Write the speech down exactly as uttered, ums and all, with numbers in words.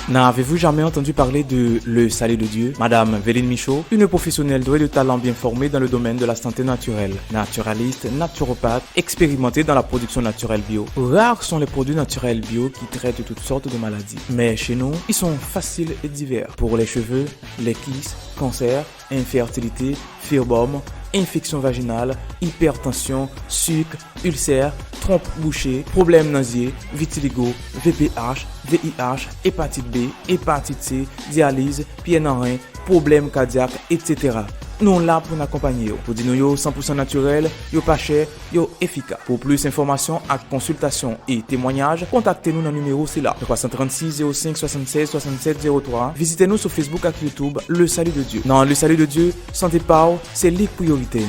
N'avez-vous jamais entendu parler de Le Salut de Dieu ? Madame Veline Michaud, une professionnelle douée de talent bien formée dans le domaine de la santé naturelle. Naturaliste, naturopathe, expérimentée dans la production naturelle bio. Rares sont les produits naturels bio qui traitent toutes sortes de maladies. Mais chez nous, ils sont faciles et divers. Pour les cheveux, les kystes, cancer, infertilité, fibrome, infection vaginale, hypertension, sucre, ulcère, trompe bouchée, problème nan zye, vitiligo, V P H, V I H, hépatite B, hépatite C, dialyse, pyè nan ren, pwoblèm kadyak, et cetera. Nou la pou n akonpanye w. Pwodui nou yo san pou san natirèl, yo pa chè, yo efikas. Pou plis enfòmasyon ak konsiltasyon e temwanyaj, kontakte nou nan nimewo sila, twa san trannsis zewo senk swasannsèz swasannsèt zewo twa. Vizite nou sou Facebook ak YouTube, Le Salut de Dieu. Nan Le Salut de Dieu, sante pa w, se li k priyorite.